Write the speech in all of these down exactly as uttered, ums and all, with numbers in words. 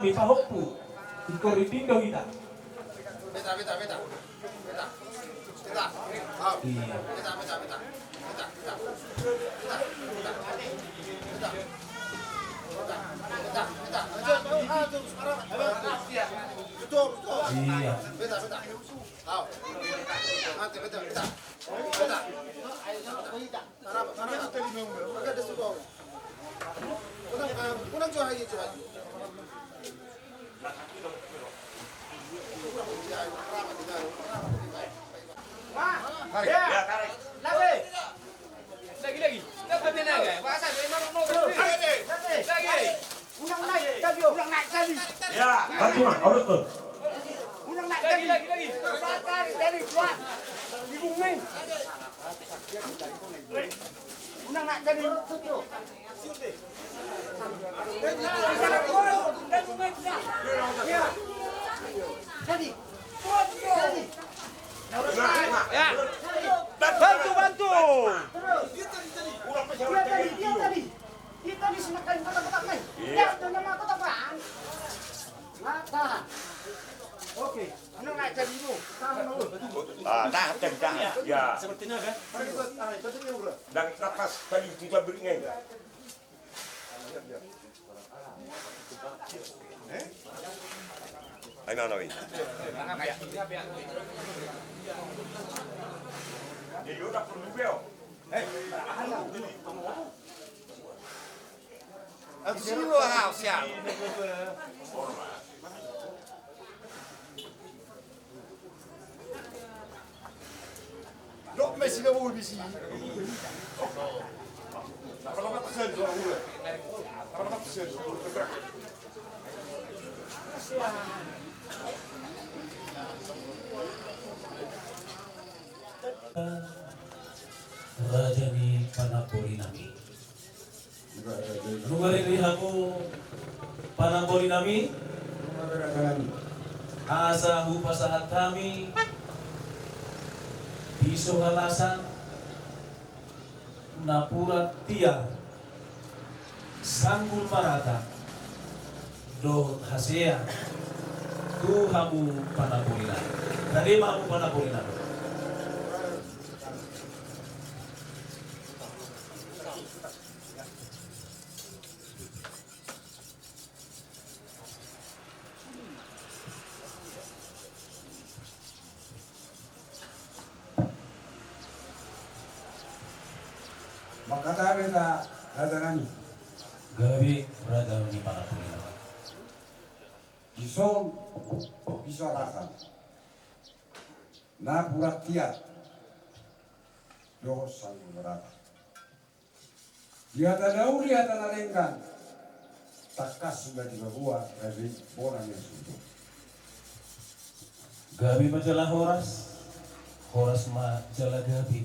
Hami pahompu, ingkon rinding do hita. Beta, beta, beta. Beta. Beta. Au. Iya. Beta, beta, beta. Beta, beta. Beta. Beta. Beta. Beta. Beta. Iya. Beta, beta. Au. Mate, beta, beta. Beta. Lagi, lagi. Lagi, lagi. Unang naik tadi, unang naik tadi. Ya, bantu, Mas. Urut tuh. Unang naik tadi. Lagi, lagi, lagi. Dari, dari, Tuan. Di bumi. Unang naik tadi. Ya. Tadi. Tadi. Ya. Bantu, bantu. Dia tadi, dia tadi. Kita di sini kain kotak-kotak, men. Iya. Ya, udah nama kotak, Bang. Nah, tahan. Oke. Anu nggak jadi lu. Tahan dulu. Ah, tahan, tahan, tahan. Ya. Sepertinya kan? Dari atas tadi kita beri, men. Ai, mana, weh? Jadi udah perlu bel. Raja ni panamboli nami. Nunga ringgit hamu panamboli nami. Asa hupasahat hami piso halasan, napuran tiar, sanggul marata dohot hasea tu hamu panamboli nami. Tadi ma hamu panamboli nami. Mangkatai ma hita raja nami. Gabe raja ni panamboli nami. Dison piso halasan, napuran tiar dohot sanggul marata. Di hata na uli, hata na denggan, tangkas ma di babua, gabe bona ni suhut. Gabe ma jala horas, horas ma jala gabe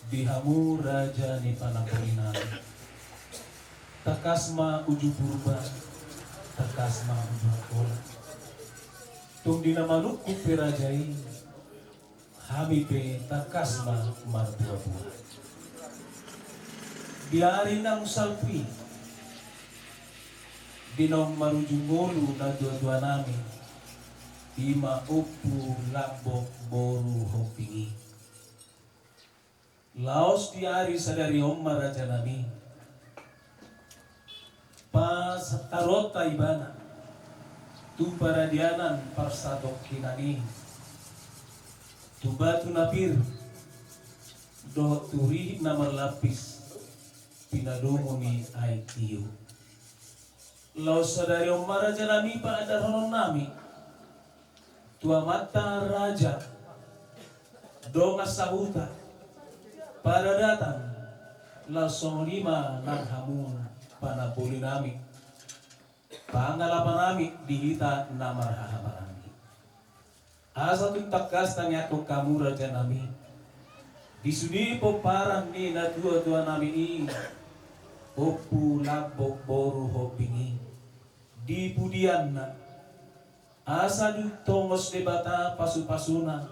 di hamu raja ni panamboli nami. Tangkas ma uju Purba, tangkas ma uju Angkola. Tung di na manungkun pe raja i, hami pe tangkas ma marbuabua. Di ari naung salpu i, di naung marujung ngolu natuatua nami, i ma Ompu Lambok boru Hombing i. Laos di ari sadari on ma raja nami, pasahatonta ibana tu paradianan parsatongkinan i, tu batu na pir dohot tu rihit na marlapis pinadomu ni aek tio. Laos sadari on ma raja nami paandarhonon nami tu amanta raja, dongan sahuta, paradatan, laos songon i ma nang hamu panamboli nami, pangalapan nami di hita na marhahamaranggi. Asa tung tangkas tangiangkon hamu raja nami, di sude pomparan ni natuatua nami i, Ompu Lambok boru Hombing i, di pudianna, asa ditongos Debata pasupasuna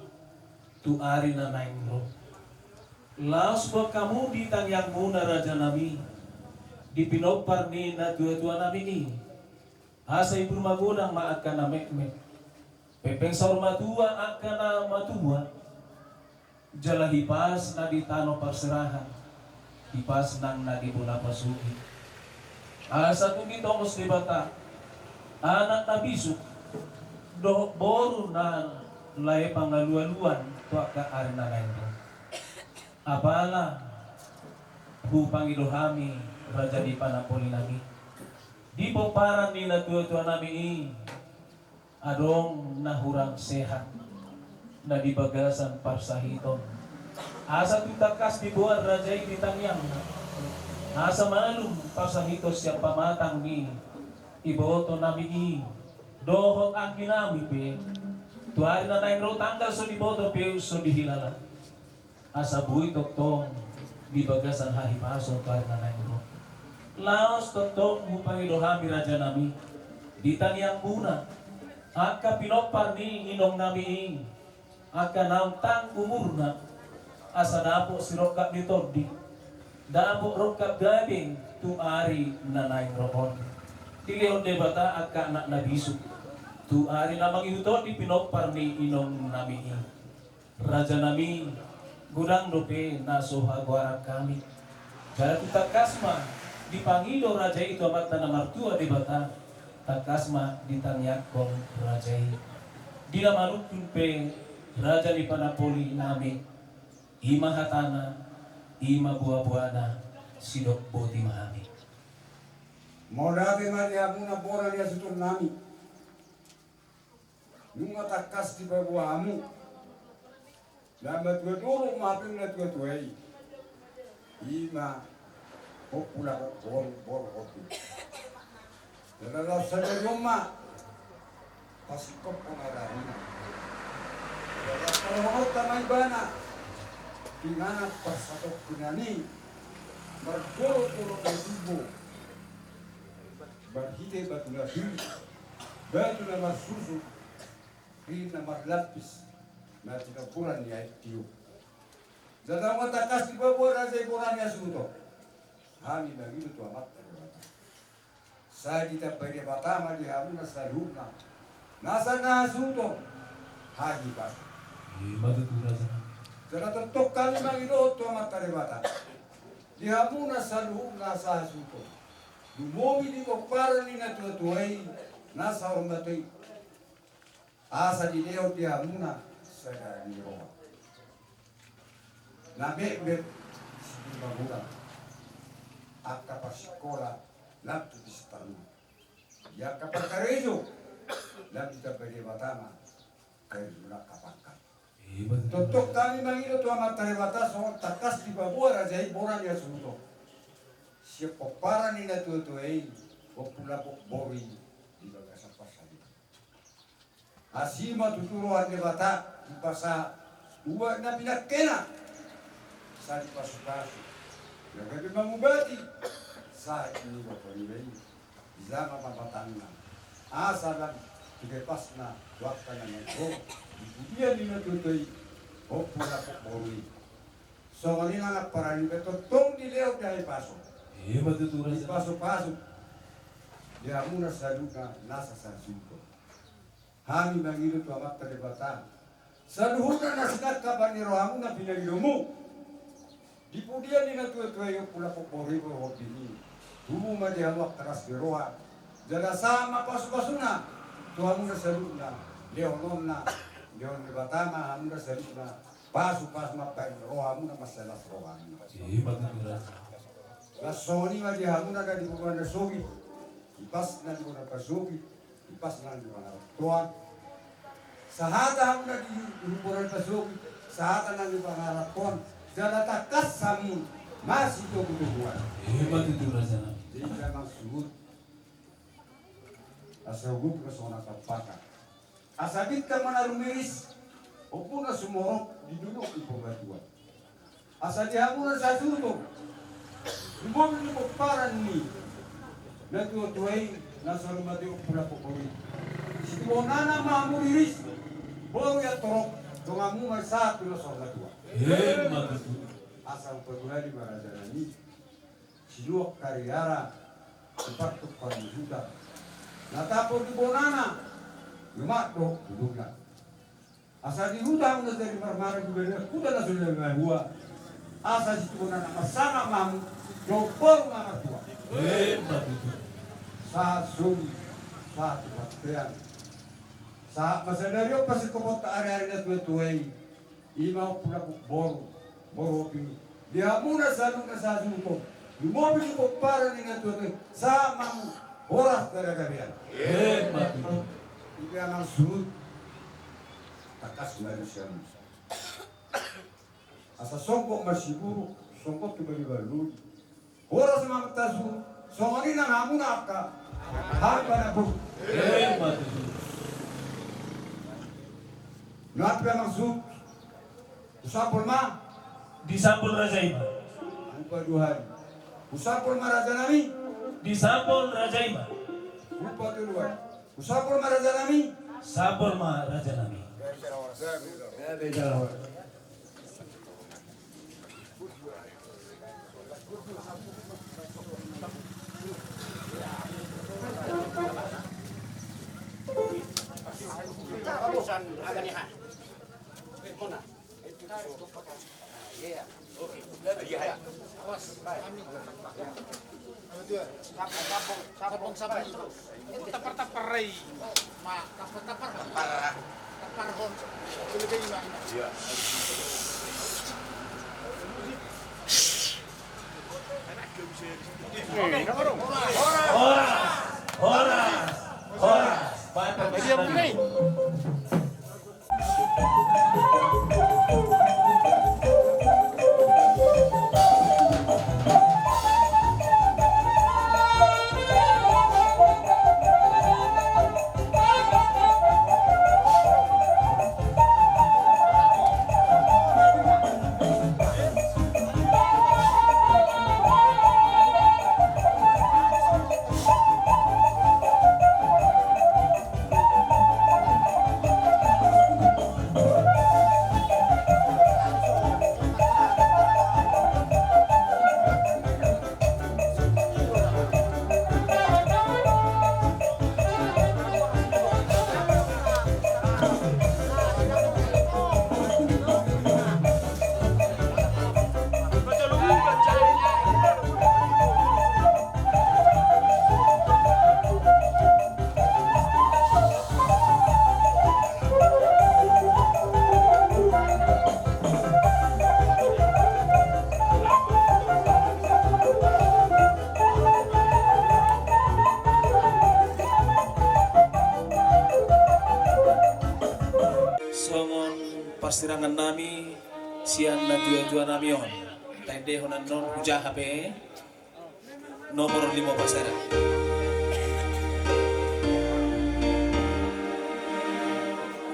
tu ari na naeng ro. Laos boan hamu di tangiangmuna raja nami, di pinompar ni natuatua nami i, Asa ibur magodang ma angka na metmet, pengpeng saur matua angka na matua, jala hipas na di tano parserahan, hipas nang na di bona pasogit. Asa tung ditongos Debata anak na bisuk dohot boru na lae pangalualuan tu angka ari na naeng ro. Apala hupangido hami, raja ni panapoli nami, di pomparan ni natuatua nami i, adong na hurang sehat na di bagasan parsahiton. Asa tung tangkas diboan raja i di tangiangna, asa malum parsahiton sian pamatang ni iboto nami i dohot anggi nami pe, tu ari na naeng ro tanggal so diboto pe so dihilala. Asa boi tongtong di bagasan hahipason tu ari na naeng ro. Laos tongtong hupangido hami, raja nami, di tangiangmuna, angka pinompar ni inong nami i, angka naung tang umurna, asa dapot sirongkap ni tondi, dapot rongkap gabe tu ari na naeng ro on. Dilehon Debata angka anak na bisuk tu ari na mangihut on di pinompar ni inong nami i. Raja nami, godang dope na so hagoaran hami. Jala tung tangkas ma dipangido raja i tu Amanta na martua Debata, tangkas ma ditangiangkon raja i. Di na manungkun pe raja ni panapoli nami, i ma hatana, i ma boaboana, sidok boti ma hami. Mauliate ma di hamuna bona ni hasuhuton nami. Nunga tangkas dipaboa hamu. Na matua dolok ma hape natuatua i. I ma Ompu Lapok Boru, boru Ompu. Jala laos sadari on ma pasingkophon arahina. Jala laos padohononta ma ibana. Di na parsatongkinan i margolok-golok na tubu. Marhite batu na tubu, batu na marsusu, ri na marlapis, na tinompuran ni aek tio. Jala nunga tangkas dipaboa raja i bona ni hasuhuton. Hami mangido tu Amanta Debata. Sai ditambai Debata ma di hamuna saluhutna nasa na hasuhuton, hahipason. Ima tutu raja. Jala tongtong hami mangido tu Amanta Debata di hamuna saluhutna nasa hasuhuton. Lumobi di pomparan ni natuatua i na saur matua i. Asa dilehon di hamuna sada ni roha. Na metmet sibir magodang. Angka parsikola lam tu pistaruna. Di angka parkarejo lam ditambai Debata ma. Karejo na angka pangkat. Tongtong hami mangido tu Amanta Debata songon tangkas dipaboa raja i bona ni hasuhuton. Sian pomparan ni natuatua i, Ompu Lapok Boru i, di bagasan parsahit. Asi ma tutu roha ni Debata dipasahat ubat na pinangkena. Sai dipasupasu na gabe mangubati sahat ni roha ni bayi. Dijama ma batangna asa lam tu bebasna tu angka na naeng ro di pudian ni natuatua i, Ompu Lapok Boru i. Songon i nang amparani pe tongtong dilehon di hahipason. Ima tutu raja. Dipasupasu di hamuna saluhutna nasa hasuhuton. Hami mangido tu Amanta Debata. Saluhutna na sinangkapan ni rohamuna pinangidomu di pudian ni natuatua i, Ompu Lapok Boru i, boru Hombing i. Tubu ma di hamu angka las ni roha. Jala sahat ma pasupasuna tu hamuna saluhutna. Lehononna, lehon Debata ma hamuna saluhutna pasupasu mambahen rohamuna, mansai las rohamuna. Ima tutu raja. Laos songon i ma di hamuna na di bona na sogit, hipas na di bona na sogit, hipas na di bona na tongan. Sahata hamuna di bona na sogit, sahata na di bona na tongan. Jala tangkas hamu masitogutoguan. Ima tutu raja nami. Jadi jangan suhut. Asa huhut ma songon angka pangkat. Asa bintang ma na rumiris, ombun na sumorop di dolok ni Purbatua. Asa di hamuna sasuhuton, di boru ni pomparan ni natuatua i, na saur matua i, Ompu Lapok Boru i. Situhonana ma hamu riris, boru i torop, donganmu ma i sahat tu na saur matua. Ima tutu. Asa hupaboa ma raja nami. Sinuan hariara, sipartumpar ni huta. Na tapur di bonana, i ma do hudukna. Asa di huta hamu na jadi marmara di bere, huta na sude mahua. Asa situhon anak marsangap ma hamu, dohot boru ma martua. Emma tutu. Sahat solu, sahat tu bontean. Sahat ma sadari on pasingkoponta ari-ari na tua-tua i. I ma on pula boru, boru ompung. Di hamuna saluhutna sahat tu on. Lumobi tu pomparan ni na tua-tua i. Sahat ma hamu, horas marhagabean. Emma tutu. Ipe amang suhut. Tangkas ma di sian. Asa songkop ma siburuk, songkop tu bali balun. Horas ma amanta suhut, songon i nang hamuna angka. Hami ma na boru. Emma tutu. Nuaeng pe amang suhut. Husapol ma. Disapol raja i ma. Upa dua hali. Husapol ma raja nami. Disapol raja i ma. Upa tolu hali. Husapol ma raja nami. Sapol ma raja nami. Tapar-tapar rai. Ma, tapar-tapar. Tapar. Tapar hon. Boleh kayak gimana? Iya. Horas, horas, horas. Mantap. Songon parsirangannami sian natuatuanami on, taendehon annon hujaha pe. Nomor lima belas era.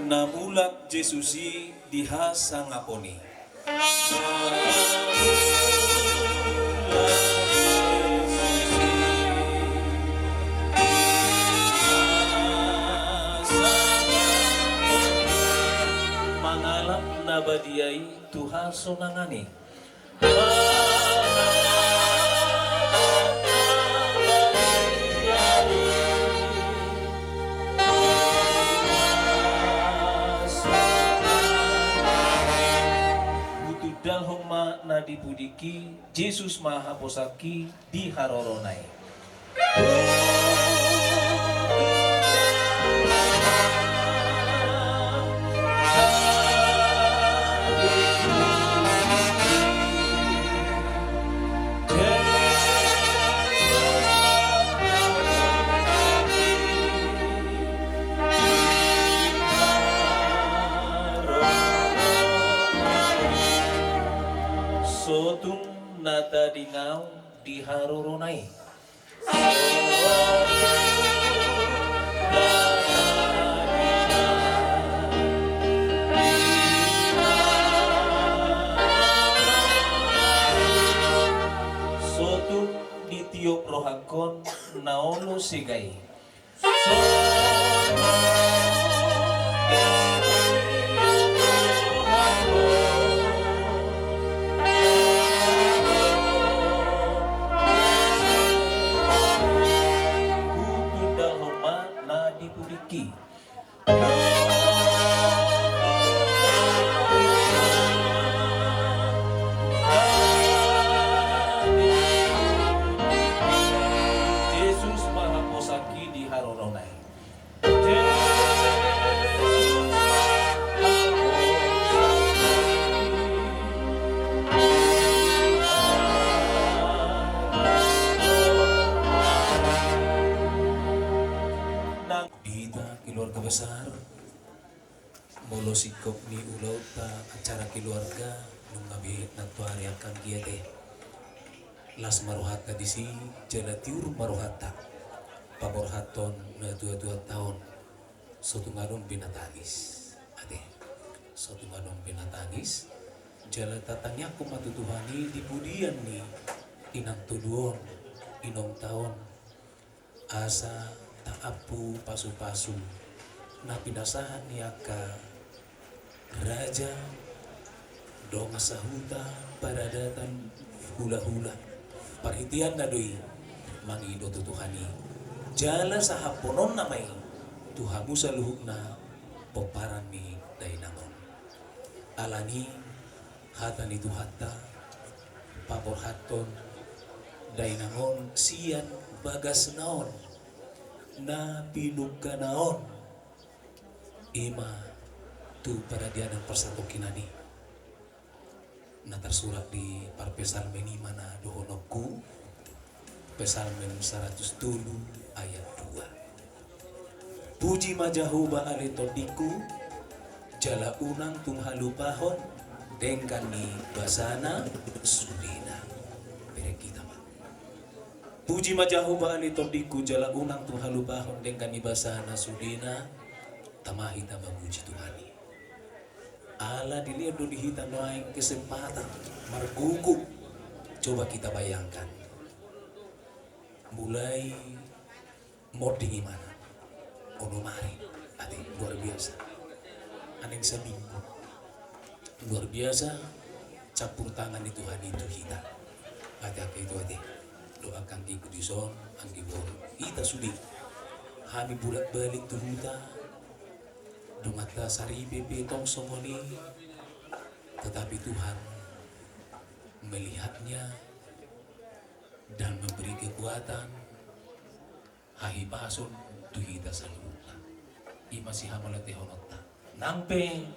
Na mulak Jesus i di hasangapon i. Mangalap na badia i tu hasonangan i. Hutundalhon ma na di pudingki, Jesus ma haposanki di harorona i. Sotung na tadingau di harorona i. Sotung ditiop rohangkon na olo sega i. Hutundalhon ma Jesus ma haposangki di harorona i. Hita keluarga besar, molo singkop ni ulaonta acara keluarga, nunga be nantoari angka anggi ate. Las ma rohanta disi, jala tiur ma rohanta paborhathon natuatuanta on. So tung adong be na tangis ate, so tung adong be na tangis. Jala tatangiangkon ma tu Tuhan i di pudian ni inang tolu on, inongta on, asa taampu pasupasu na pinasahat ni angka raja, dongan sahuta, paradatan, hulahula. Parhiteanna do i mangido tu Tuhan i, jala sahatkononna ma i tu hamu saluhutna pomparan ni dainang on. Alani hata ni Tuhanta, paborhathon dainang on sian bagasna on na pinungkana on, i ma tu paradianan parsatongkinan i. Na tarsurat di parpsalmen i ma na dohononku, Psalmen saratus tolu ayat dua. Puji ma Jahowa ale tondingku, jala unang tung halupahon denggan ni basana sudena. Bereng hita ma. Puji ma Jahowa ale tondingku, jala unang tung halupahon denggan ni basana sudena. Tama hita mamuji Tuhan i. Ala dilehon do di hita nuaeng kesempatan margogo. Coba kita bayangkan, mulai monding imana, onom ari, ate, luar biasa. Naeng saminggu, luar biasa campur tangan ni Tuhan i tu hita. Ate, angka itu ate, dohot angka anggiku dison, anggi boru, hita sude, hami bulak-balik tu huta. Donganta saripe pe tong songon i, tetapi Tuhan melihatnya dan memberi kekuatan, hahipason tu hita saluhutna. I ma sihamauliatehononta. Nang pe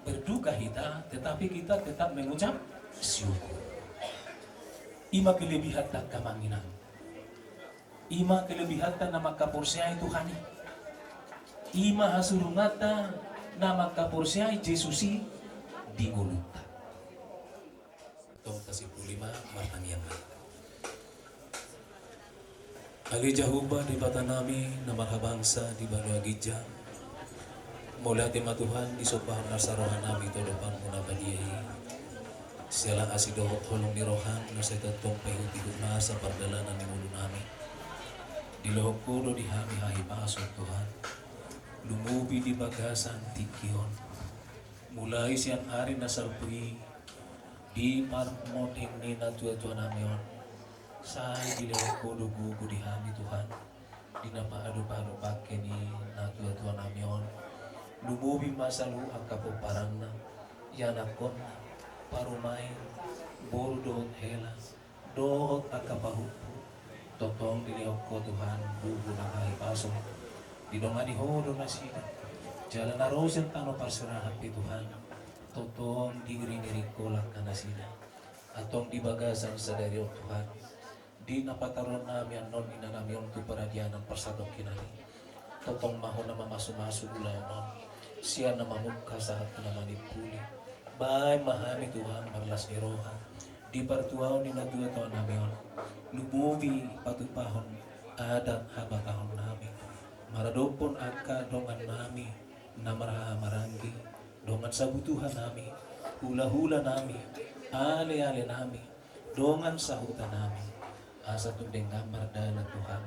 berduka hita, tetapi kita tetap mengucap syukur. I ma kelebihanta, angka amang inang. I ma kelebihanta na mangkaporseai Tuhan i. I ma hasurunganta na mangkaporseai Jesus i di ngolunta. Tong tasimpuli ma, martangiang ma. Ale Jahowa Debatanami na marhabangsa di banua ginjang, mauliate ma Tuhan, disombahon nasa rohanami tu adopanMu na badia i. Siala asi dohot holong ni rohaM na sai tongtong paihutihut nasa pardalanan ni ngolunami. Dilehon Ho do di hami hahipason, Tuhan, lumobi di bagasan tingki on. Mulai sian ari na salpu i, di parmonding ni natuatuanami on, sai dilehon Ho do gogo di hami, Tuhan, di na paado-paado pangke ni natuatuanami on. Lumobi ma saluhut angka pomparanna, ianakhonna, parumaen, boru dohot hela, dohot angka pahompu. Tongtong dilehon Ho, Tuhan, gogo nang hahipason. Didongani Ho do nasida. Jala na ro sian tano parserahan pe, Tuhan, tongtong diiringiring Ho langka nasida. Antong di bagasan sadari on, Tuhan, di na pataruhononnami annon inanami on tu paradianan parsatongkinan i, tongtong ma Ho na mamasumasu ulaon on, sian na mamungka sahat tu na manimpuli. Baen ma hami, Tuhan, marlas ni roha di partuaon ni natuatuanami on, lumobi patupahon adat habatahonnami, maradophon angka dongannami na marhahamaranggi, dongan sabutuhanami, hulahulanami, alealenami, dongan sahutanami, asa tung denggan mardalan, Tuhan,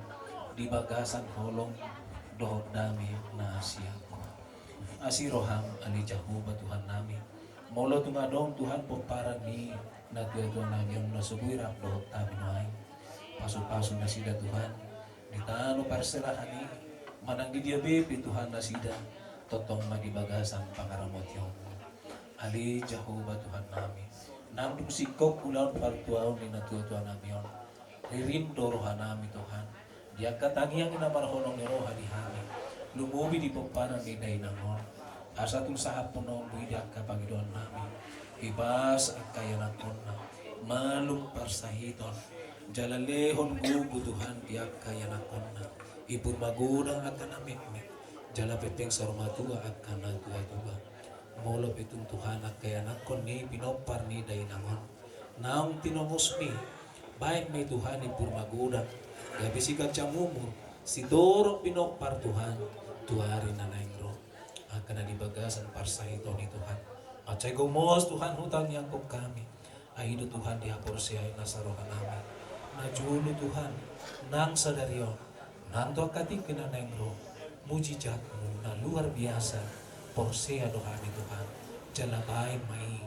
di bagasan holong dohot dame na sian Ho. Asi rohaM, ale Jahowa Tuhannami, molo tung adong, Tuhan, pomparan ni natuatuanami on na so boi rap dohot hami nuaeng, pasupasu nasida, Tuhan, di tano parserahan i, Manang di dia be pe Tuhan nasida, tongtong ma di bagasan pangaramotion. Ale Jahowa Tuhannami, nang dung singkop ulaon partuaon ni natuatuanami on, ririm do rohanami Tuhan, di angka tangiang na marholong ni roha di hami, lumobi di pomparan ni dainang on, asa tung sahat punonmu i di angka pangidoannami, ibas angka ianakhonna, malum parsahiton, jala lehon gogo Tuhan di angka ianakhonna, i pur magodang angka na mekmek, jala pepeng saur matua angka na tuatua. Molo pe tung Tuhan angka ianakhon ni pinompar ni dainang on, naung tinongosmi, baen ma i Tuhan i pur magodang, gabe siganjang umur, sitorop pinompar Tuhan, tu ari na naeng ro. Angka na di bagasan parsahiton i Tuhan, mansai gomos Tuhan hutangiangkon hami. Ai i do Tuhan di haporseaon na sarohanami. Na jolo Tuhan, nang sadari on, nang tu angka tingki na naeng ro, mujizatmu na luar biasa, porsea do hami Tuhan, jala baen ma i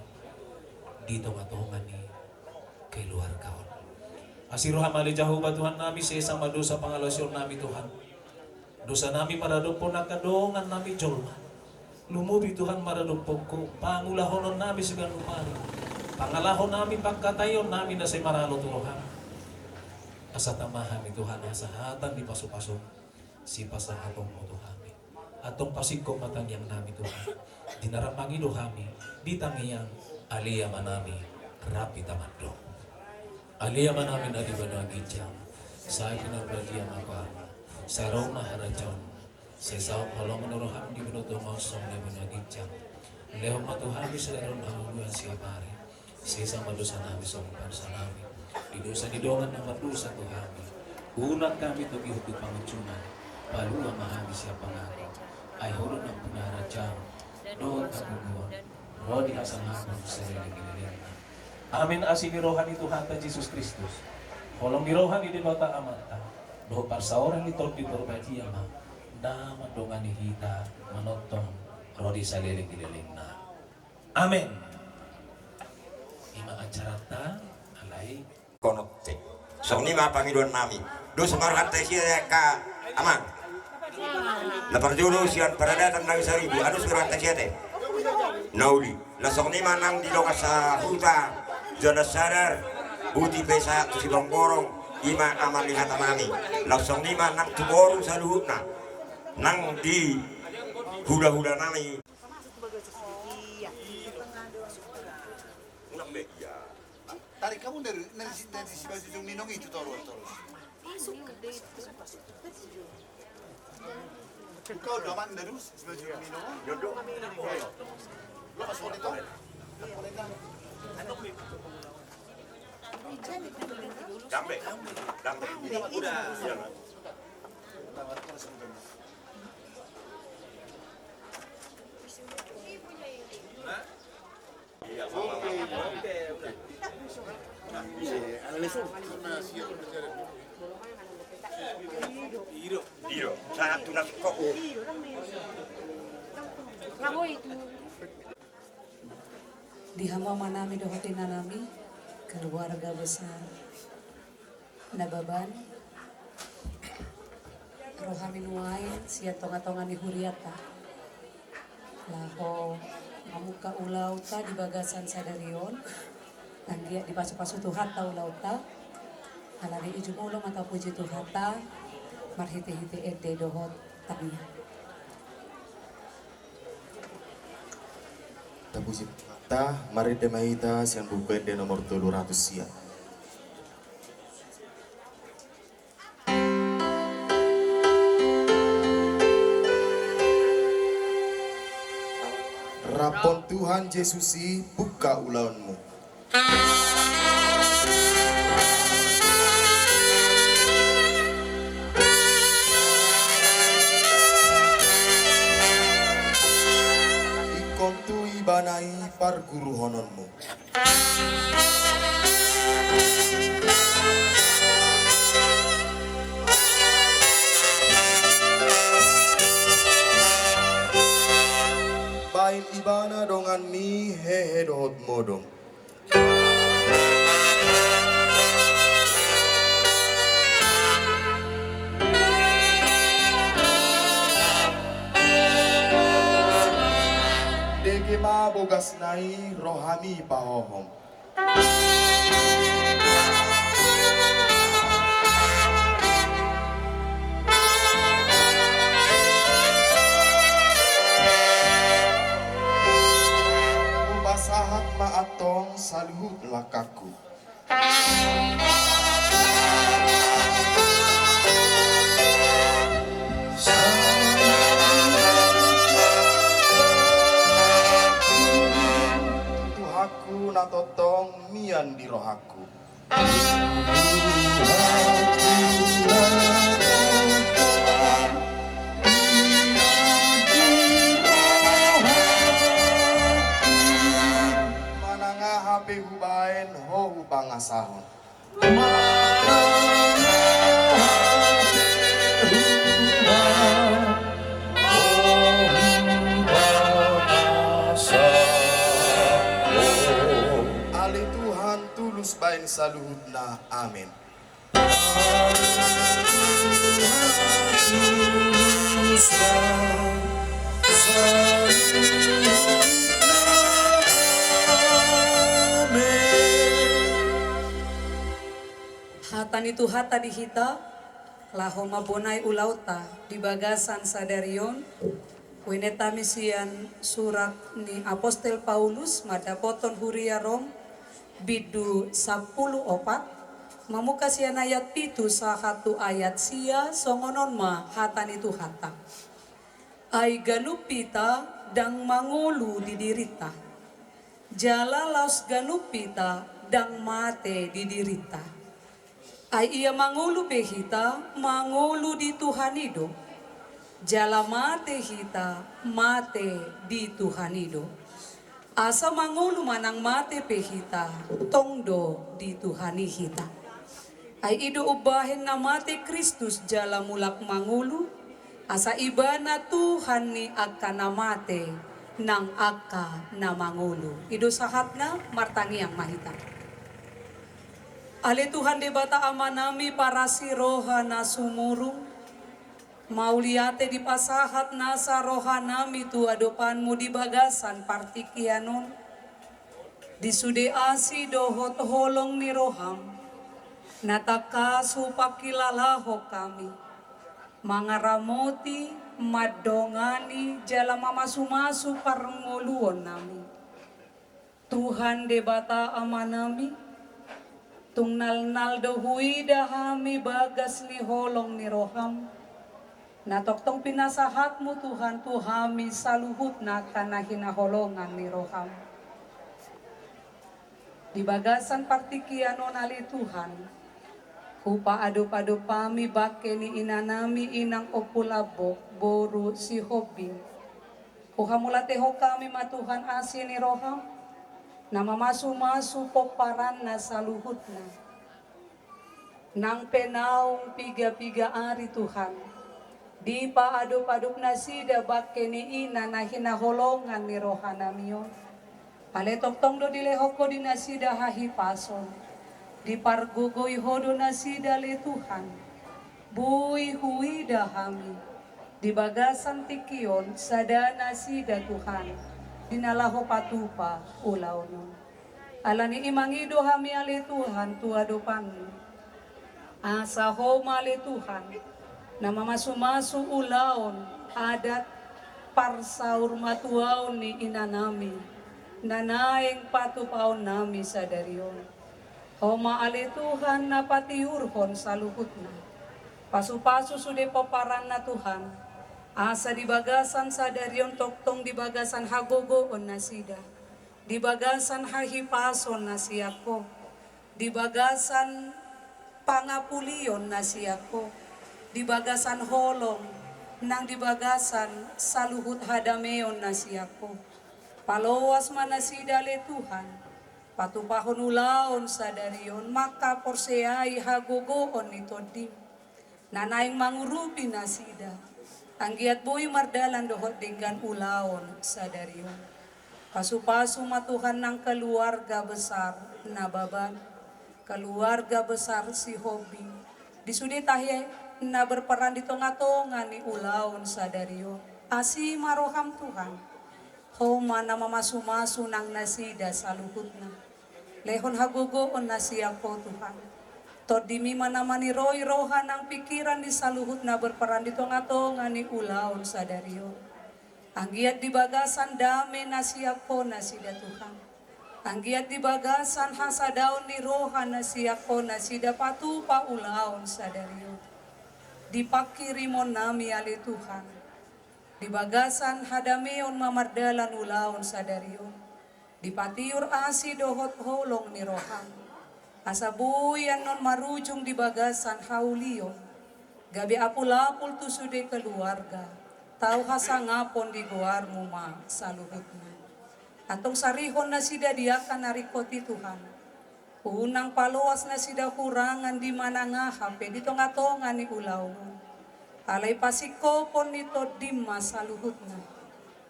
di tongatonga ni keluarga on. Asi roham ale Jahowa Tuhannami, sesa ma dosa pangalaosionnami Tuhan. Dosanami maradophon angka dongannami jolma. Lumobi Tuhan maradophon ho, pangulahononnami siganup ari. Pangalahonami, pangkataionnami na sai maralo tu roham. Asa tama hami Tuhan hasahatan di pasupasu. Sipasahatonmu tu hami. Antong pasingkop ma tangiangnami Tuhan. Di na rap mangido hami, di tangiang, ale Amanami, rap hita mandok. Ale Amanami na di banua ginjang, sai pinarbadia ma goarmu, sai ro ma harajaonmu, sai saut holongmu ni roham di banua tonga on songon na di banua ginjang. Lehon ma tu hami sadari on hangoluan siapari. Sesa ma dosanami songon panesanami di dosa ni dongan na mardosa tu hami. Unang hami togihon tu pangunjunan. Palua ma hami sian pangago. Ai Ho do nampuna harajaon dohot hagogoon, ro di hasangapon saleleng ni lelengna. Amen. Asi ni roha ni Tuhanta Jesus Kristus, holong ni roha ni Debata Amanta, dohot parsaoran ni Tondi Porbadia ma na mandongani hita manongtong ro di saleleng ni lelengna. Amen. I ma acaranta, alai. Konotte. Songon i ma pangidoannami. Dos ma rohanta sia angka amang. Na parjolo sian paradatan na saribu, ados ma rohanta sia te. Na uli. Laos songon i ma nang di dongan sahuta, jala sadar, boti pe sahat tu Sibolonggorong, i ma amang ni hatanami. Laos songon i ma nang tu boru saluhutna. Nang di hulahulanami. Tarik hamu dari, dari, dari Simanjujung Ninong itu, tolong, tolong. Buka udah, Mak, dari Simanjujung Ninong. Lo masuk itu. Dampe, dampe. Udah. Iro, sahat tu na singkop. Di hamu amanami dohot inanami, keluarga besar Nababan, ro hami nuaeng sian tongatonga ni huriata laho mamungka ulaonta di bagasan sadari on. Anggiat dipasupasu Tuhanta ulaonta. Alani i jumolo ma tapuji Tuhanta marhitehite ende dohot tangiang. Tapuji Tuhanta, marende ma hita sian Buku Ende nomor tolu ratus sia. Rap on Tuhan Jesus i, buka ulaonmu. Ingkon tu Ibana i parguruhononmu. Baen Ibana donganmi hehe dohot modom. Ala bogasna i rohami pahohom. Hupasahat ma antong saluhut langkangku. Tuhanku na tongtong mian di rohangku. Manang aha pe hubaen, ho hupangasahon. Ale Tuhan, tulus baen saluhutna. Amen. Hata ni Tuhanta di hita, laho mambonai ulaonta di bagasan sadari on, hueneta hami sian surat ni Apostel Paulus mandapothon huria Rom, bindu sampulu opat, mamungka sian ayat pitu sahat tu ayat sia, songon on ma hata ni Tuhanta. Ai ganup hita ndang mangolu di dirinta, jala laos ganup hita ndang mate di dirinta. Ai ia mangolu pe hita, mangolu di Tuhan i do, jala mate hita, mate di Tuhan i do. Asa mangolu manang mate pe hita, tong do di Tuhan i hita. Ai i do umbahen na mate Kristus jala mulak mangolu, asa Ibana Tuhan ni angka na mate nang angka na mangolu. I do sahatna, martangiang ma hita. Ale Tuhan Debata Amanami parasi roha na sumurung, mauliate dipasahat nasa rohanami tu adopanMu di bagasan partingkian on. Di sude asi dohot holong ni rohaM, na tangkas hupangkilalahon hami, mangaramoti, mandongani jala mamasumasu parngoluonnami. Tuhan Debata Amanami, tung nalnal do huida hami bagas ni holong ni rohaM, na tongtong pinasahatMu Tuhan tu hami saluhutna angka na hinaholongan ni rohaM. Di bagasan partingkian on ale Tuhan, hupaadopadop hami bangke ni inanami Inang Ompu Lambok boru Sihombing. Huhamauliatehon hami ma Tuhan asi ni rohaM, na mamasumasu pomparanna saluhutna. Nang pe naung pigapiga ari Tuhan, dipaadopadop nasida bangke ni ina na hinaholongan ni rohanami on. Ale tongtong do dilehon Ho di nasida hahipason, dipargogoi Ho do nasida ale Tuhan. Boi huida hami di bagasan tingki on sada nasida Tuhan, di na laho patupa ulaon on. Ala ni i mangido hami ale Tuhan tu adopanMu. Asa Ho ma ale Tuhan, na mamasumasu ulaon adat parsaurmatuaon ni inanami, na naeng patupaonnami sadari on. Ho ma ale Tuhan na patiurhon saluhutna. Pasupasu sude pomparanna Tuhan, asa di bagasan sadari on tongtong di bagasan hagogoon nasida, di bagasan hahipason na sian Ho, di bagasan pangapulion na sian Ho, di bagasan holong, nang di bagasan saluhut hadameon na sian Ho. Paloas ma nasida ale Tuhan, patupahon ulaon sadari on mangkaporseai hagogoon ni TondiM, na naeng mangurupi nasida, anggiat boi mardalan dohot denggan ulaon sadari on. Pasupasu ma Tuhan nang keluarga besar Nababan, keluarga besar Sihombing, di sude tahi na berperan di tongatonga ni ulaon sadari on. Asi ma rohaM Tuhan. Ho ma na mamasumasu nang nasida saluhutna. Lehon hagogoon na sian Ho Tuhan. Tondimi ma na maniroi roha nang pingkiran ni saluhut na berperan di tongatonga ni ulaon sadari on. Anggiat di bagasan dame na sian Ho nasida Tuhan. Anggiat di bagasan hasadaon ni roha na sian Ho nasida patupa ulaon sadari on. Di pangkirimonnami ale Tuhan. Di bagasan hadameon ma mardalan ulaon sadari on. Dipatiur asi dohot holong ni roham. Asa boi annon marujung di bagasan haulion. Gabe apulapul tu sude keluarga. Tau hasangapon di goarmu ma saluhutna. Antong sarihon nasida di angka na ringkot i Tuhan. Unang paloas nasida hurangan di manang aha pe di tongatonga ni ulaon on. Alai pasingkopon ni tondim ma saluhutna.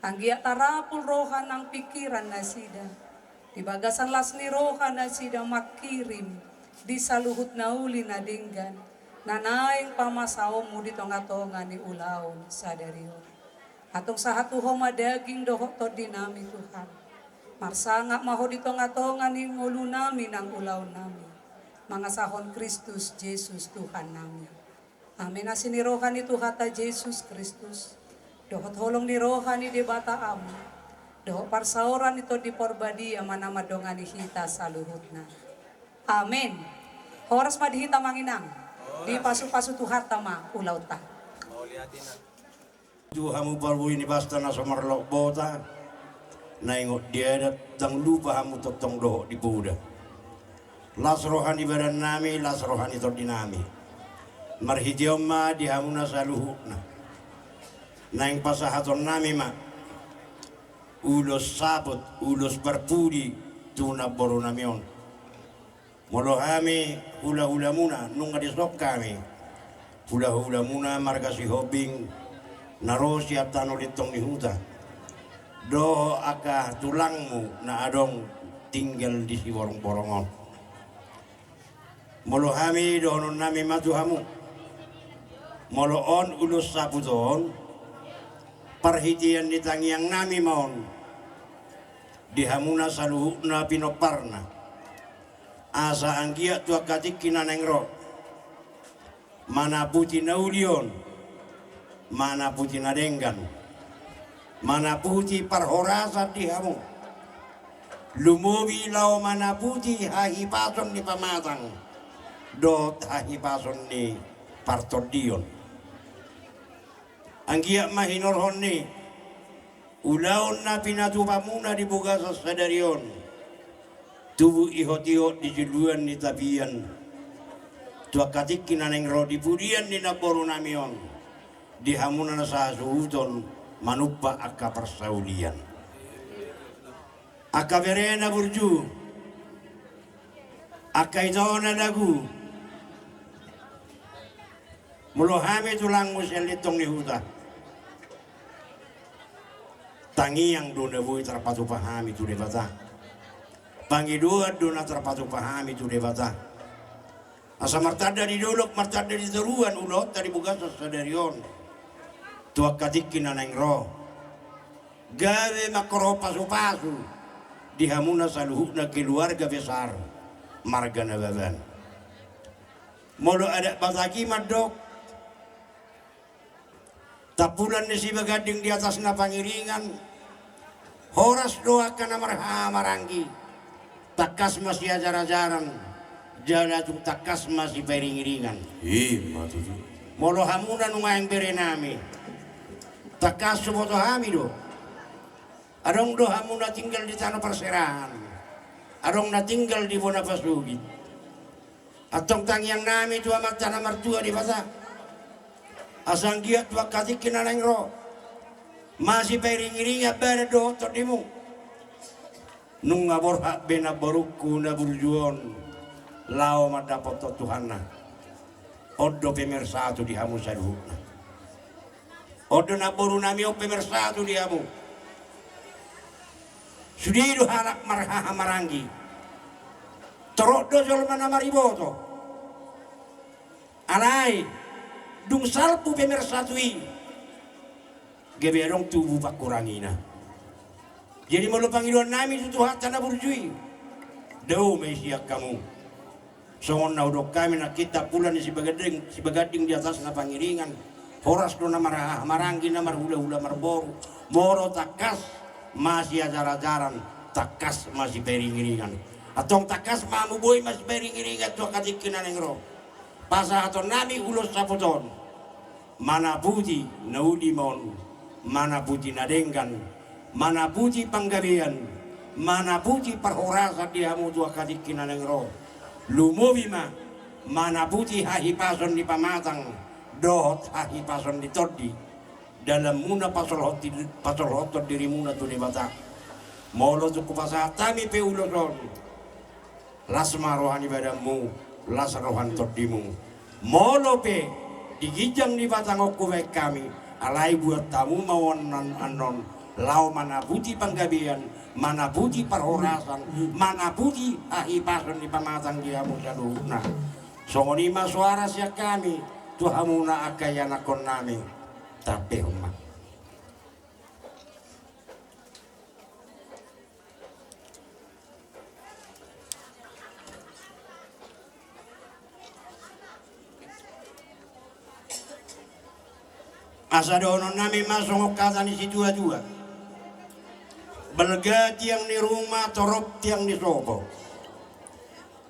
Anggiat tarapul roha nang pingkiran nasida. Di bagasan las ni roha nasida mangkirim di saluhut na uli na denggan. Na naeng pamasaonmu di tongatonga ni ulaon sadari on. Antong sahat tu Ho ma daging dohot tondinami Tuhan. Marsangap ma Ho di tongatonga ni ngolunami nang ulaonnami. Mangasahon Kristus Jesus Tuhannami. Amen. Asi ni roha ni Tuhanta Jesus Kristus. Dohot holong ni roha ni Debata Ama. Dohot parsaoran ni Tondi Parbadia ma na mandongani hita saluhutna. Amen. Horas ma di hita amang inang. Dipasupasu Tuhanta ma ulaonta. Tu hamu parbue ni basta na so marlok bota, na ingot di adat, ndang lupa hamu tongtong dohot di poda. Las roha ni badannami, las roha ni tondinami. Marhite on ma di hamuna saluhutna. Naeng pasahatonnami ma ulos saput, ulos parpudi tu namborunami on. Molo hami hulahulamuna, nunga dison hami hulahulamuna marga Sihombing na ro sian tano Lintong ni Huta, dohot angka tulangmu na adong tinggal di Siborongborong on. Molo hami dohononnami ma tu hamu, molo on ulos saput on, parhitean ni tangiangnami ma on di hamuna saluhutna pinomparna. Asa anggiat tu angka tingki na naeng ro, manaputi na uli on, manaputi na denggan, manaputi parhorasan di hamu, lumobi laho manaputi hahipason ni pamatang dohot hahipason ni partondion. Anggiat ma hinorhon ni ulaon na pinatupamuna di bagasan sadari on, tubu ihotihot di juluan ni tapian tu angka tingki na naeng ro di pudian ni namborunami on, di hamuna na sahasuhuton manumpak angka parsaulian. Angka bere na burju, angka ito na dagu, molo hami tulangmu sian Lintong ni Huta, tangiang do na boi tarpatupa hami tu Debata. Pangidoan do na tarpatupa hami tu Debata. Asa martanda di dolok, martanda di toruan ulaonta di bagasan sadari on tu angka tingki na naeng ro, gabe mangkorhon pasupasu di hamuna saluhutna keluarga besar marga Nababan. Molo adat Batak i mandok, tampulan ni Sibaganding di atasna pangiringan, horas do angka na marhahamaranggi, tangkas ma siajarajaran, jala tung tangkas ma sipairingiringan. I ma tutu. Molo hamuna nuaeng berenami, tangkas huboto hami do. Adong do hamuna tinggal di tano parserahan, adong na tinggal di bona pasogit. Antong tangiangnami tu Amanta na martua Debata, asa anggiat tu angka tingki na naeng ro, masipairingiringan badan dohot tondimu. Nunga borhat be namborungku na burju on laho mandapothon Tuhanna. On do pemersatu di hamu saluhutna. On do namborunami on pemersatu di hamu. Sude do halak marhahamaranggi. Torop do jolma na mariboto. Alai dung salpu pemersatu i, gabe adong tubu pangkurangina. Jadi molo pangidoan nami tu Tuhanta na burju i, dao ma i sian hamu. Songon na hudok hami nangkin, tampulan ni Sibaganding, Sibaganding di atasna Pangiringan, horas do na marhahamaranggi, na marhulahula marboru, molo tangkas ma siajarajaran, tangkas ma sipairingiringan. Antong tangkas ma hamu boi ma sipairingiringan tu angka tingki na naeng ro. Pasahaton nami ulos saput on. Manaputi na uli ma on, manaputi na denggan, manaputi panggabean, manaputi parhorasan di hamu tu angka tingki na naeng ro. Lumobi ma, manaputi hahipason ni pamatang dohot hahipason ni tondi. Dalanmuna pasolhot-, pasolhothon dirimuna tu Debata. Molo tung hupasahat hami pe ulos on, las ma roha ni badanmu, las roha ni tondimu. Molo pe di ginjang ni batang on hubaen hami, alai buat hamu ma on annon, laho manaputi panggabean, manaputi parhorasan, manaputi hahipason ni pamatang di hamu saluhutna. Songon i ma soara sian hami tu hamuna angka ianakhon nami. Tampehon ma. Asa dohonon nami ma songon hata ni situatua: Balga tiang ni ruma, torop tiang ni sopo.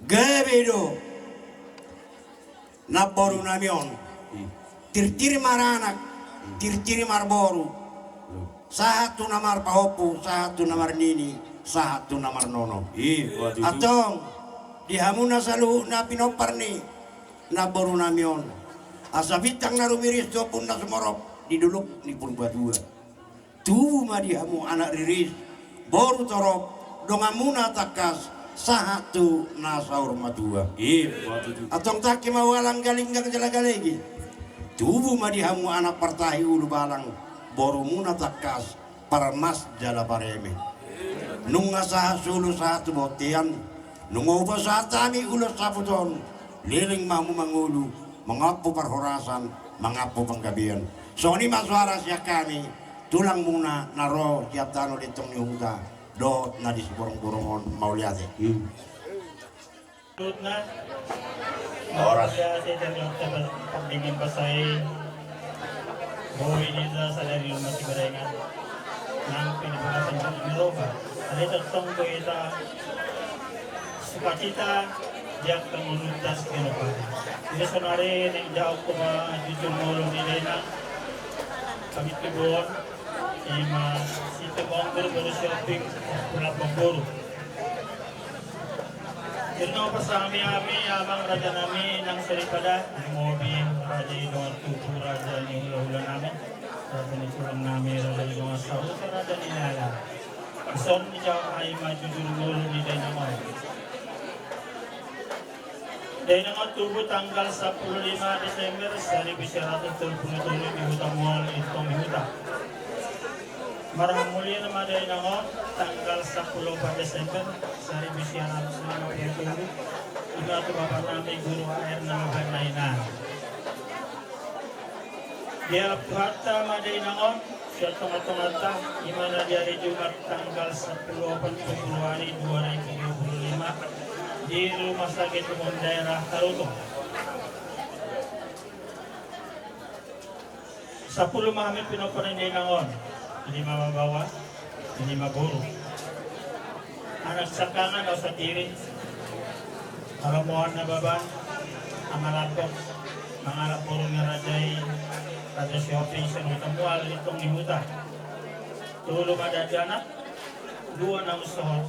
Gabe do namboru nami on. Hmm. Tirtir maranak, hmm, tirtir marboru. Hmm. Sahat tu na marpahompu, sahat tu na marnini, sahat tu na marnono. Iya, betul. Antong di hamuna saluhutna pinompar ni namboru nami on, asa bintang na rumiris tu ombun na sumorop di dolok ni Purbatua. Tubu ma di hamu anak riris, boru torop, donganmuna tangkas, sahat tu na saur matua. Iya, betul. Antong tangki ma ualang, galinggang jala galege. Tubu ma di hamu anak partahi ulubalang, borumuna tangkas, parmas jala pareme. Nunga sahat solu sahat tu bontean, nunga hupasahat hami ulos saput on, leleng ma hamu mangolu, mangampu parhorasan, mangampu panggabean. Songon i ma soara sian hami, tulangmuna na ro sian tano Lintong ni Huta dohot na di Siborongborong on, mauliate. Hmm. Horas. Mauliate, terdingin basai. Boi di hita sadari umat Sibarengan. Nang pini bagasan di Eropa. Ada tetong boi hita sukacita di angka ngolunta sian Eropa. Jadi sonari naeng jaok ma jujur ngolu ni dainang. Kami tubon. Ima si tubon guru guru shopping. Pulang pemburu. Jadi nunga pasahat hami amang raja nami nang soripada, lumobi raja i dongan tubu, raja ni hulahula nami, raja ni tulang nami, raja ni dongan sahuta, raja ni lala. Dison dijawab hami ma jujur ngolu ni dainang on. Dainang on tubu tanggal sampulu lima Desember saribu sia ratus tolu pulu tolu di Huta Mual, Lintong ni Huta. Marhamulian ma dainang on tanggal sampulu opat Desember saribu sia ratus lima pulu tolu, ima tu bapa nami Guru H R na mambaen na inang. Dialap Tuhanta ma dainang on sian tongatonganta, ima na di ari Jumat tanggal sampulu opat Februari dua ribu dua pulu lima di Rumah Sakit Umum Daerah Tarutung. Sampulu ma hami pinompar ni dainang on, lima ma baoa, lima boru. Anak sangkangan, au sandiri. Haromoan na baban, Ama Lambok, mangalap boru ni raja i, Raja Sihombing sian Huta Mual, Lintong ni Huta. Tolu ma dakdanak, dua na umsohot,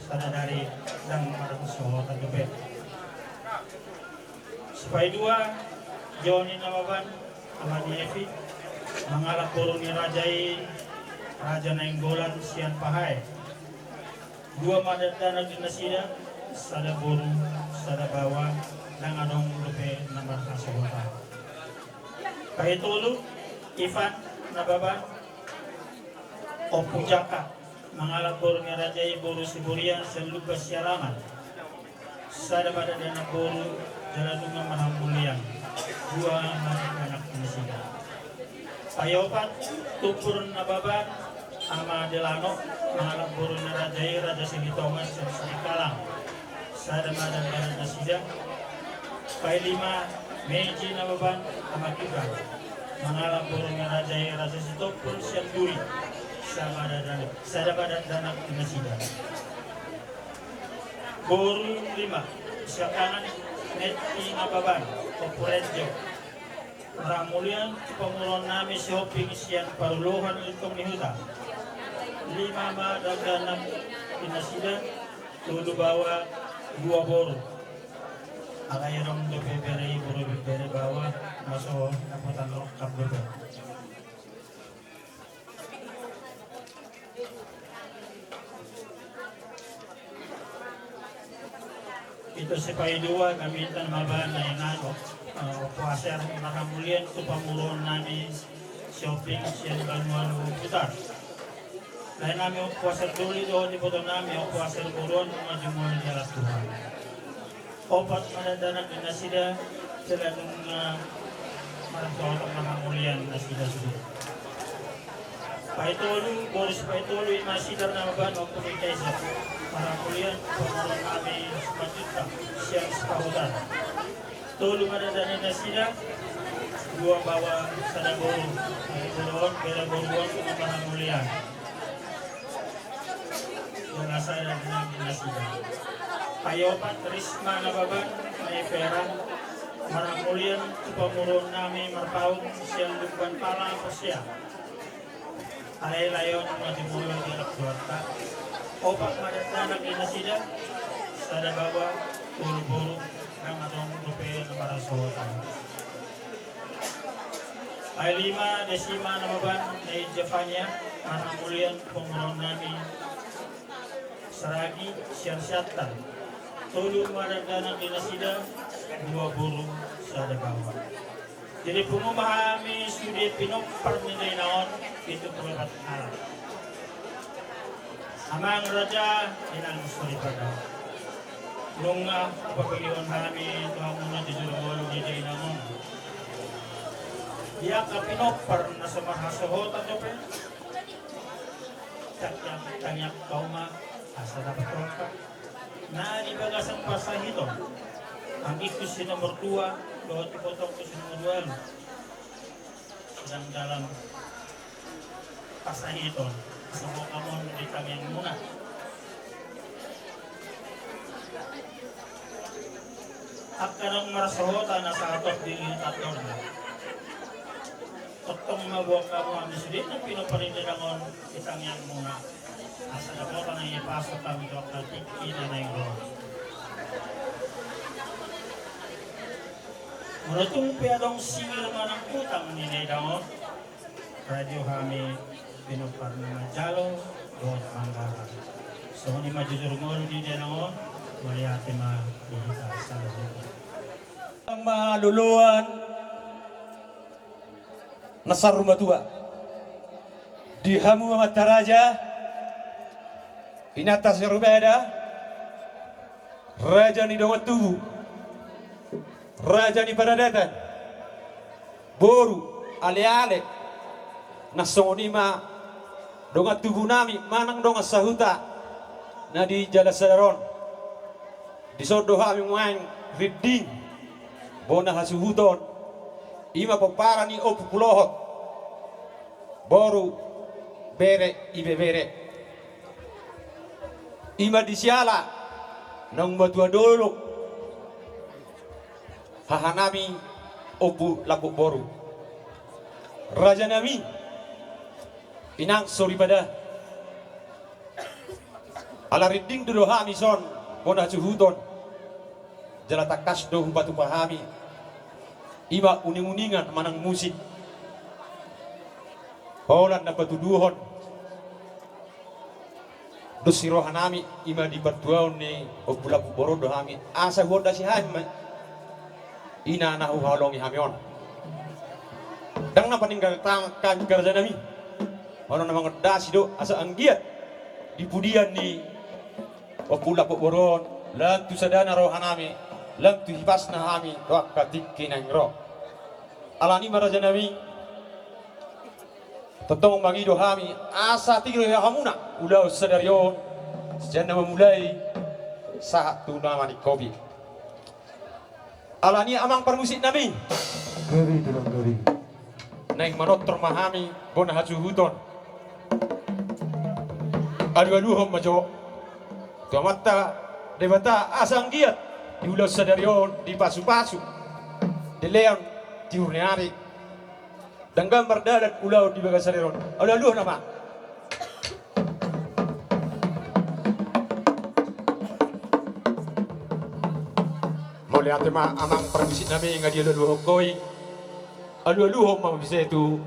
sada dari, ndang marsohotan dope. Sipaidua, Joni na baban, Ama ni Evi, mangalap boru ni raja i, Raja Nainggolan sian Pahae. Dua ma dakdanak di nasida, sada boru, sada baoa, ndang adong dope na marhasohotan. Paitolu, Ivan na baban, Ompu Jaka, mangalap boru ni raja i boru Siburian sian Lumban Sialaman. Sada ma dakdanak boru jala nunga marhamulian. Dua ma dakdanak di nasida. Paiopat, Tumpur na baban, Ama Delano, mangalap boru ni raja i, Raja Silitonga sian Sikalang. Sada ma dakdanak nasida. Paima Meji Nababan, Ama Kipang, mangalap boru ni raja i, Raja Sitompul sian Duri. Sada ma dakdanak, sada ma dakdanak nasida. Boru lima, Siakangan, Meji Nababan, Ompu Renjo. Marhamulian tu pamoruon nami Sihombing sian Paruluhan, Lintong ni Huta. Lima ma dakdanak nasida, tolu baoa, dua boru. Alai adong dope bere i, boru, bere baoa, na so dapotan rongkap dope. Ito sipaidua, gabe intan ma ba na ingato, eh, Ompu Aser, marhamulian tu pamoruon nami Sihombing sian Banua Luwu Putar. Lae nami Ompu Aser Doli dohot iboto nami Ompu Aser Boruon, nunga jumolo dialap Tuhan. Opat ma dakdanak nasida, jala nunga marhasohotan, marhamulian nasida sude. Paitolu, boru sipaitolu, ima Sidar Nababan, Ompu ni Kaisa, marhamulian pamoruon nami Simanjuntak sian Sipahutar. Tolu ma dakdanak nasida, dua baoa, sada boru. Bere boru on, bere boru on, marhamulian. Jala sada dakdanak nasida. Paopat, Risma Nababan, Maepera, marhamulian tu pamoruon nami Marpaung sian Lumban Pala, Porsea. Alai lae on nunga jumolo dialap Tuhanta. Opat ma dakdanak nasida, sada baoa, tolu boru, ndang adong dope na marhasohotan. Paima Desima Nababan, Nai Jovania, marhamulian pamoruon nami Saragi sian Siantan. Tolu ma dakdanak nasida, dua boru, sada baoa. Jadi pungu ma hami sude pinompar ni dainang on, pitu pulu opat halak. Amang raja, inang soripada. Nunga hupapangihon hami tu hamuna jujur ngolu di dainang on. Di angka pinompar na so marhasohotan dope. Tangiang, tangiang hamu ma asa dapot rongkap na di bagasan parsahiton. Anggingku si nomor dua, dohot ibotongku si nomor dua. Sedang dalam parsahiton, asa boi hamu on di tangiangmuna. Angka naung marsohotan asa hatop di lihutan dorna. Tongtong ma boan hamu hami sude na pinompar ni dainang on di tangiangmuna. Asa dapotan na i paso hami tu angka tingki na naeng ro. Molo tung pe adong singir manang utang ni dainang on, radio hami pinompar na manjalo dohot manggarar. Songon i ma jujur ngolu di dainang on, mauliate ma di hita saluhutna. Maloloan na saur matua. Di hamu amanta raja, inanta soripada, raja ni dongan tubu, raja ni paradatan, boru, aleale, na songon i ma dongan tubu nami manang dongan sahuta na di jala sadar on. Dison do hami nuaeng rinding bona hasuhuton, i ma pomparan ni Ompu Pulohot, boru, bere, ibebere. I ma di siala naung matua dolok hahanami Ompu Lampuk Boru. Rajanami, inang soripada. Ala rinding do hami dison bona hasuhuton. Jala tangkas do hupatupa hami i ma uninguningan manang musik. Holan na patuduhon dos ni rohanami, i ma di partuaon ni Ompu Lampuk Boru do hami asa huondasi hami ma i na huhaholongi hami on. Ndang na paninggal hami rajanami. Molo na mangondasi do asa anggiat di pudian ni Ompu Lampuk Boru on, lam tu sadana rohanami, lam tu hipasna hami tu angka tingki naeng ro. Alani i ma rajanami, Tongtong mangido hami asa tingki do hamuna ulaon sadari on, sian na mamulai sahat tu na maningkopi. Alani i amang parmusik nami, gari tulang gari, naeng manortor ma hami bona hasuhuton. Alualuhon ma jo tu Amanta Debata asa anggiat di ulaon sadari on dipasupasu, dilehon tiur ni ari, denggan mardalan ulaon di bagasan sadari on. Alualuhon amang. Mauliate ma amang parmusik nami, nga dialualuhon ho i. Alualuhon ma muse tu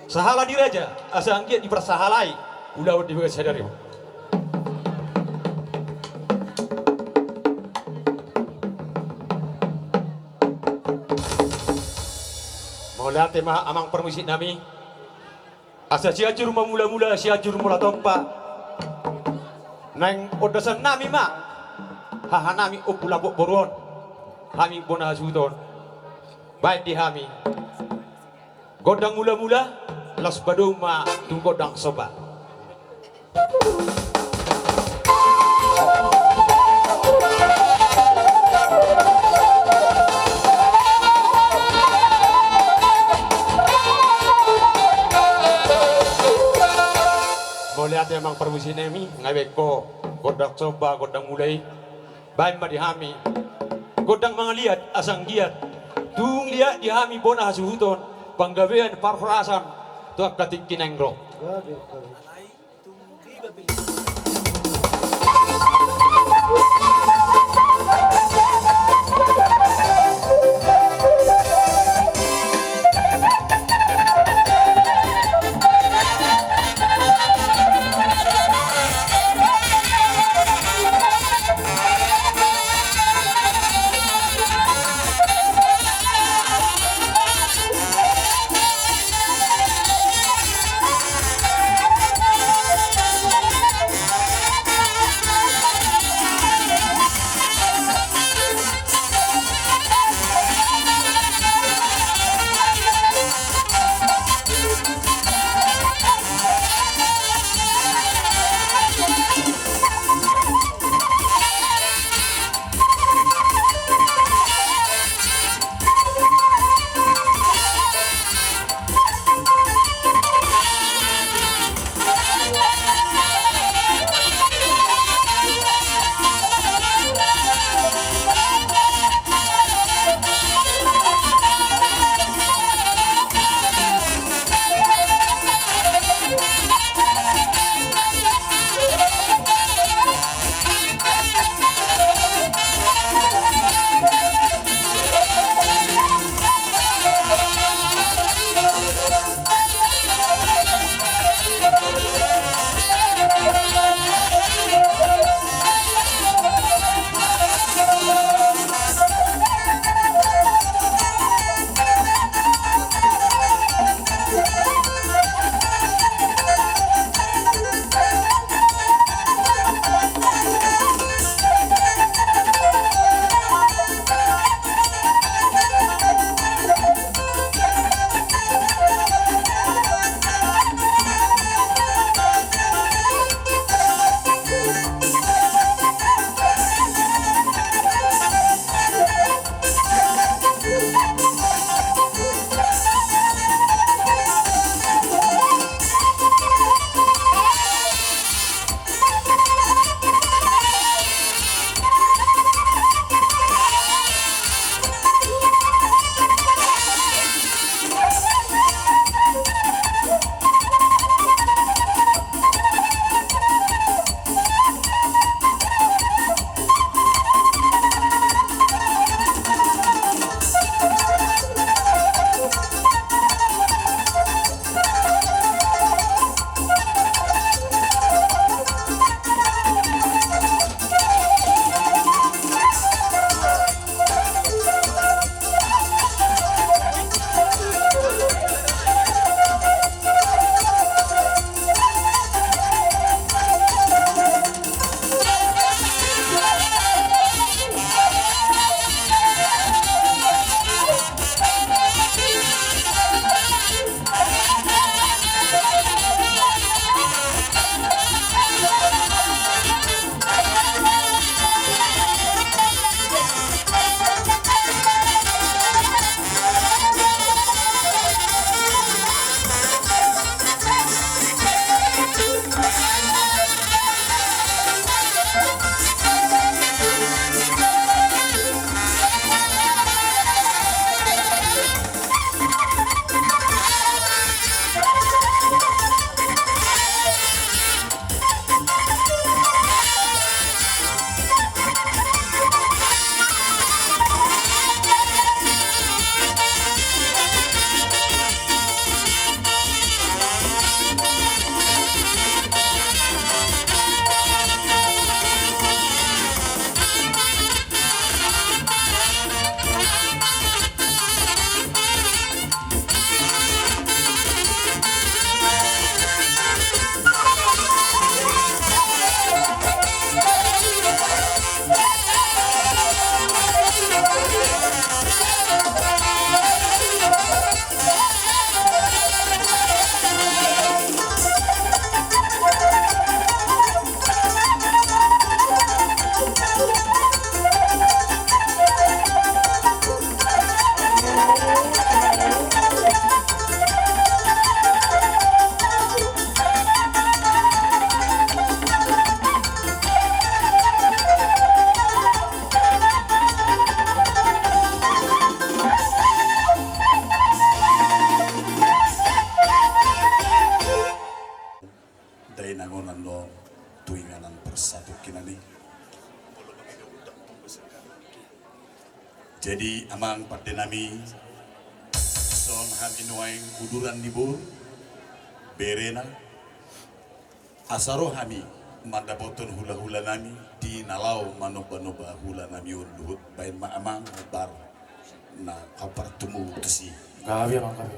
sahala ni raja asa anggiat diparsahalai ulaon di bagasan sadari on. Mauliate ma amang parmusik nami. Asa Sianjur ma mulamula, Sianjur mula tompa. Naeng ondosan nami ma haha nami Ompu Lapok boru on, hami bona hasuhuton. Baen di hami gondang mulamula, laos padomu ma tu gondang somba. Mauliate amang parmusik nami, nga dibaen ho gondang somba, gondang mula i. Baen ma di hami gondang mangaliat asa anggiat tung liat di hami bona hasuhuton, panggabean parhorasan tu angka tingki naeng ro. Inangonan do tu inganan parsatongkinan i. Jadi amang pande nami, songon hami nuaeng uduran ni boru, berena, asa ro hami mandapothon hulahula nami di na laho manombanomba hula nami on, dohot baen ma amang bar na partumu tusi. Gabe amang, gabe.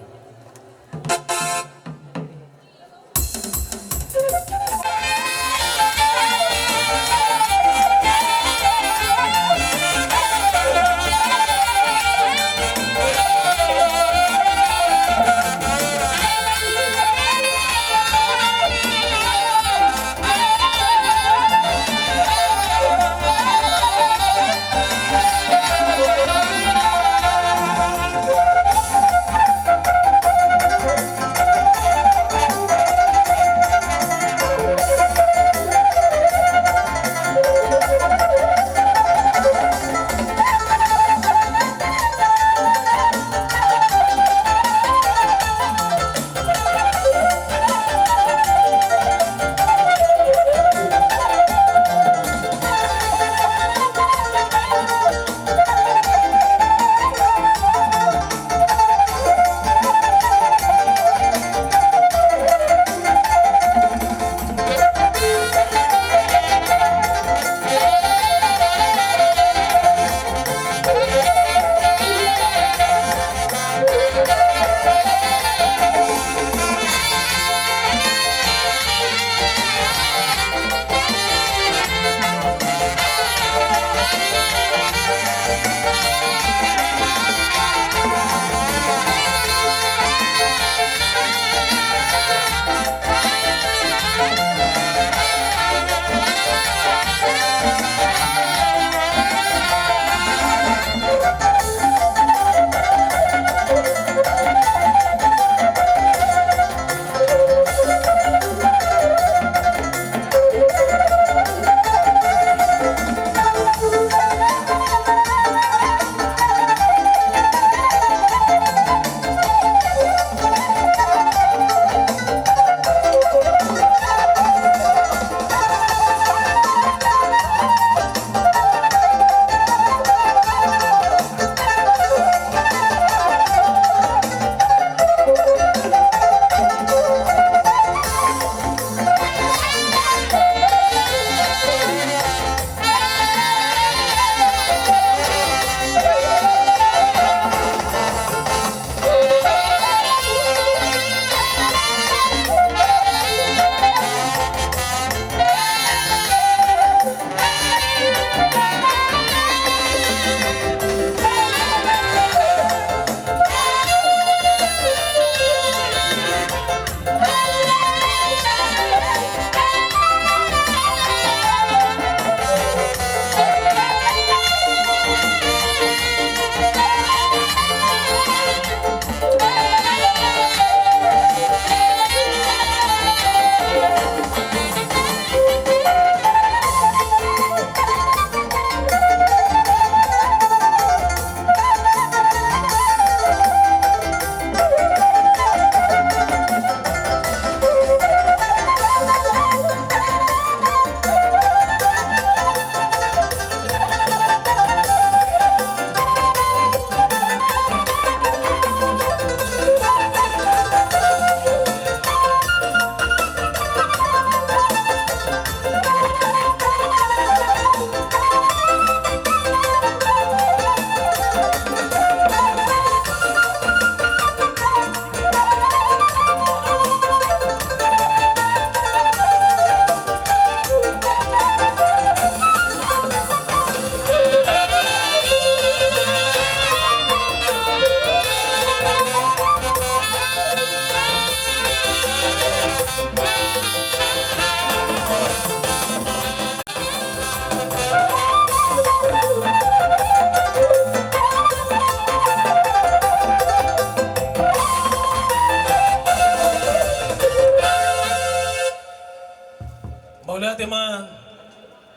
Mauliate ma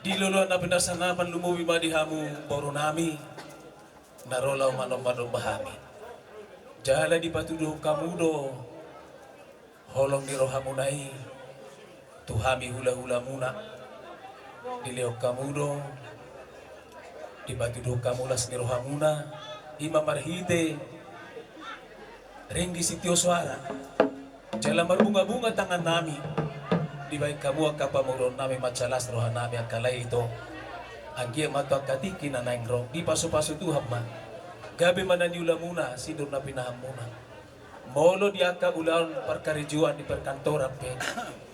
di loloan na pinarsangapan, lumobi ma di hamu boru nami na ro laho manombanomba hami. Jala dipatuduhon hamu do holong ni rohamuna i tu hami hulahulamuna, dilehon hamu do, dipatuduhon hamu las ni rohamuna, i ma marhite ringgit sitio soara, jala marbungabunga tangannami, dibahen hamu angka pamoruonnami, mansai las rohanami angka lae ito. Anggiat ma tu angka tingki na naeng ro, dipasupasu Tuhan ma, gabe ma na niulamuna, sinur na pinahanmuna. Molo di angka ulaon parkarejoan, di perkantoran pe,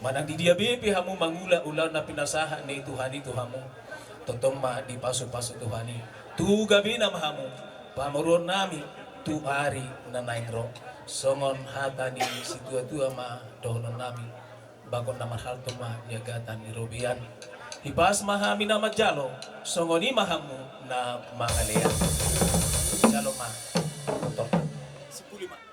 manang di dia be pe hamu mangula ulaon na pinasahat ni Tuhan i tu hamu, tongtong ma dipasupasu Tuhan i. Tu gabena ma hamu, pamoruonnami, tu ari na naeng ro. Songon hata ni situatua ma dohononnami: Bagot na marhalto ma niagatan ni robean. Hipas ma hami na manjalo, songon i ma hamu na mangalean. Jalo ma, doktor. Sipuli ma.